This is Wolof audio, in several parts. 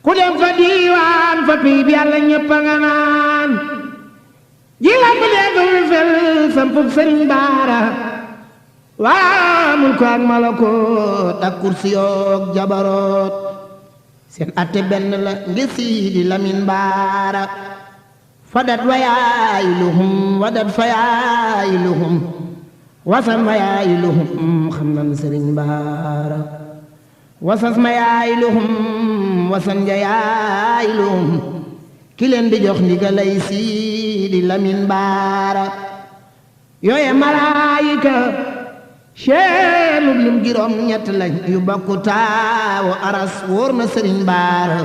ku dem fa diiwaan fa pii bi Yàlla ñëpp a nga naan ji la bu deegul fel sampub Sëriñ Baara waa mulku ak malakoot ak kursi yoog jabaroot seen atte benn la ngir Sidi Lamin Baara fadat wayaayiluhum wadat fayaayiluhum wasan mayaayiluhum xam nan Sëriñ Baara wasas mayaayiluhum wasan jayaayiluhum ki leen di jox ndigalay Sidi Lamin Baara yooye malaayika seenub lim juróom ñett lañ yu bokku taawu aras wóor na Sëriñ Baara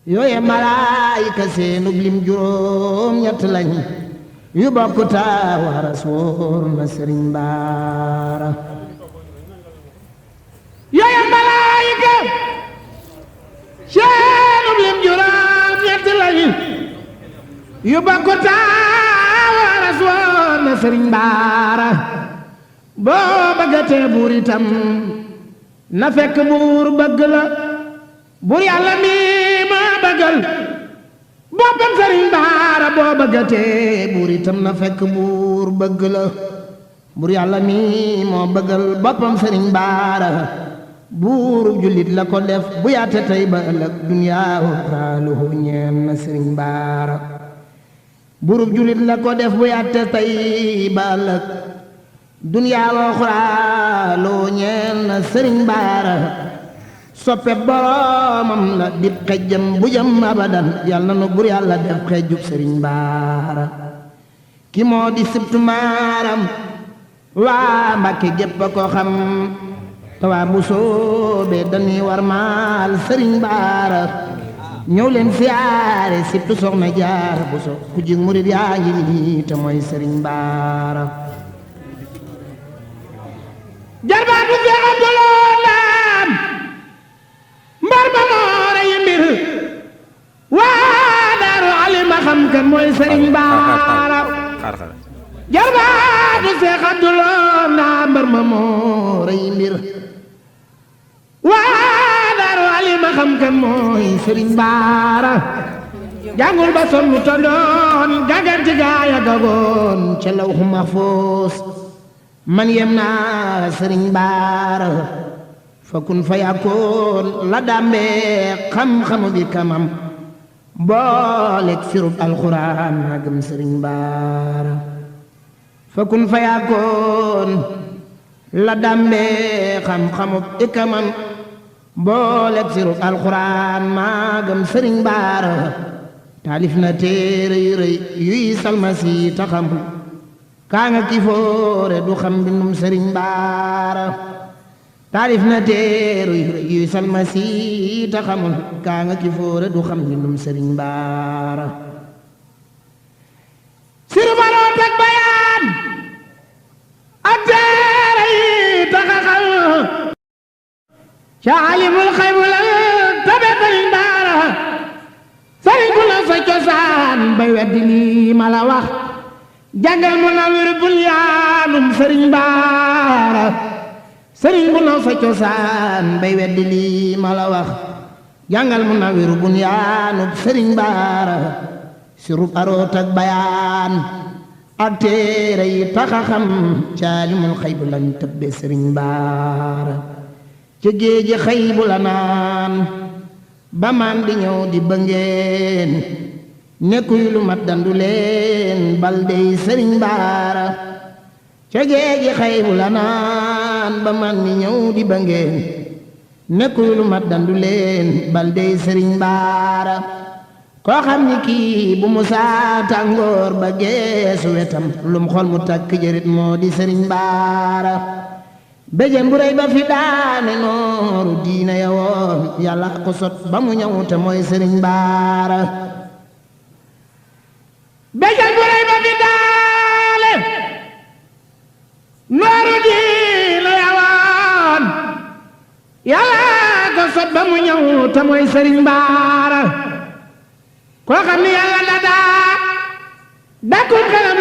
yooye malaayika seenub lim juróom ñett lañ yu bokku taawu aras wóor na Sëriñ Baara yooye malaayika seenub lim juróom ñett lañ yu bokku taawu aras wóor na Sëriñ Baara boo bëggatee buur itam na fekk buur bëgg la buur Yàlla mi ma bëggal boppam Sëriñ Baara boo bëggatee buur itam na fekk buur bëgg la buur Yàlla mi moo bëggal boppam Sëriñ Baara buurub jullit la ko def bu yaate tey ba ëllëg duniyaa raaluhu ñeen na Sëriñ Baara buurub jullit la ko def bu yaate tey ba ëllëg duniyaa waxuraa loo ñeel na Sëriñ Baara soppe boromam la dib xejjam bu jëm abadan yal na nu bur Yàlla def xejjub Sëriñ Baara ki moo di sibtu maaram waa Mbàkke gépp a ko xam te waa bu soobee dañuy war maal Sëriñ Baara ñëw leen siyaare sibtu soxna Jaara bu so ku jig murid yaa ngi nii te mooy Sëriñ Baara jarbaatu Seex Abdulaa Ndaam mbar ma moore yi mbir waa Daaru Alima xam kan mooy Sëriñ Baara jarbaatu Seex Abdulaa Ndaam mbar ma moore yi mbir waa Daaru Alima xam kan mooy Sëriñ Baara jàngul ba sonn ta doon gàgganti gaaya gagoon ca Lawhu Mahfuus man yem naa Sëriñ Baara fa kun fa yakkoon la dàmbee xam-xamu bi kamam booleeg firub alxuraan maa gëm Sëriñ Baara fa kun fa yakkoon la dàmbee xam-xamu bi kamam booleeg firub alxuraan maa gëm Sëriñ Baara taalif na téere yu rëy yuy salmasi taxamul kaa nga kifoore du xam bindum Sëriñ Baara taalif na téere yuy salmasi ta xamul kaa nga kifoore du xam bindum Sëriñ Baara siru baroot ak bayaan ak téere yi taxaxal ca alimul xaybu la tabe Sëriñ Baara sëriñ bu la sa cosaan bay weddi lii ma la wax jàngal mu na wir bul yaanum Sëriñ Baara sëriñ bu naw sa cosaan bay weddi lii ma la wax jàngal mu na wir bul yaanum Sëriñ Baara sirub aroot ak bayaan ak téere yi taxa xam caalimul xaybu lañ tëbbe Sëriñ Baara ca géeji xaybu la naan ba man di ñëw di bëngeen nekkuy lu mat dandu leen baldey Sëriñ Baara ca géeji xaybu la naan ba man ni ñëw di bëngeen nekkuy lu mat dandu leen baldey Sëriñ Baara koo xam ni kii bu musaa tàngoor ba geesu wetam lum xol mu takk jërit moo di Sëriñ Baara béjén bu rëy ba fi daane nooru diina ya woon Yàlla ko sot ba mu ñëw te mooy Sëriñ Baara béjén bu rëy ba fi daane nooru diina ya woon Yàlla ko sot ba mu ñëw te mooy Sëriñ Baara koo xam ni Yàlla dadaa dakul xelam